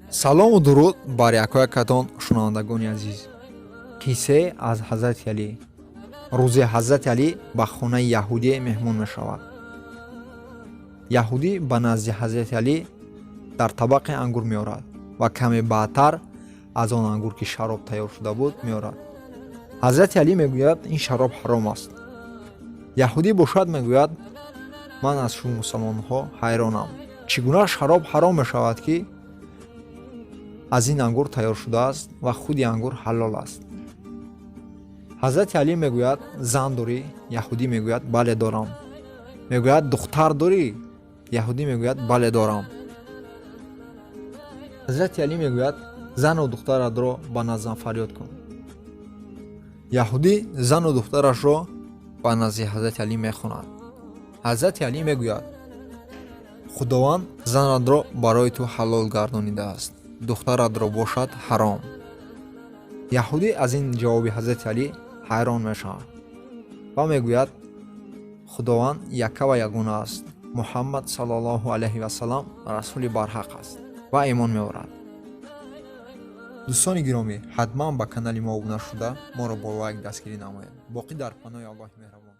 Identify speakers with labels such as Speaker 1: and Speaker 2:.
Speaker 1: Салому дуруд бар якоякатон, шунавандагони азиз. Қиссае аз Ҳазрати Алӣ. Рӯзе Ҳазрати Алӣ ба хонаи яҳудие меҳмон мешавад. Яҳудӣ ба назди Ҳазрати Алӣ дар табақе ангур меорад ва каме баъдтар аз он ангур, ки шароб тайёр шуда буд, меорад. Ҳазрати Алӣ мегӯяд: «Ин шароб ҳаром аст». Яҳудӣ бошад, мегӯяд: «Ман аз шумо мусалмонҳо ҳайронам. Чӣ гуна шароб ҳаром мешавад, ки аз ин ангур тайёр шудааст ва худи ангур ҳалол аст?» Ҳазрати Алӣ мегӯяд: «Зан дорӣ?» Яҳудӣ мегӯяд: «Бале, дорам». Мегӯяд: «Духтар дорӣ?» Яҳудӣ мегӯяд: «Бале, дорам». Ҳазрати Алӣ мегӯяд: «Зану духтаратро ба наздам фарёд кун». Яҳудӣ зану духтарашро ба назди Ҳазрати Алӣ мехонад. Ҳазрати Алӣ мегӯяд: «Худованд занатро барои ту ҳалол гардонидааст, духтаратро бошад, ҳаром». Яҳудӣ аз ин ҷавоби Ҳазрати Алӣ ҳайрон мешавад ва мегӯяд: «Худованд якка ва ягона аст, Муҳаммад саллаллоҳу алайҳи васалам расули барҳақ аст», ва имон меорад. Дӯстони гиромӣ, ҳатман ба канали мо обуна шуда, моро бо лайк дастгирӣ намоед. Боқӣ дар паноҳи Аллоҳи меҳрабон.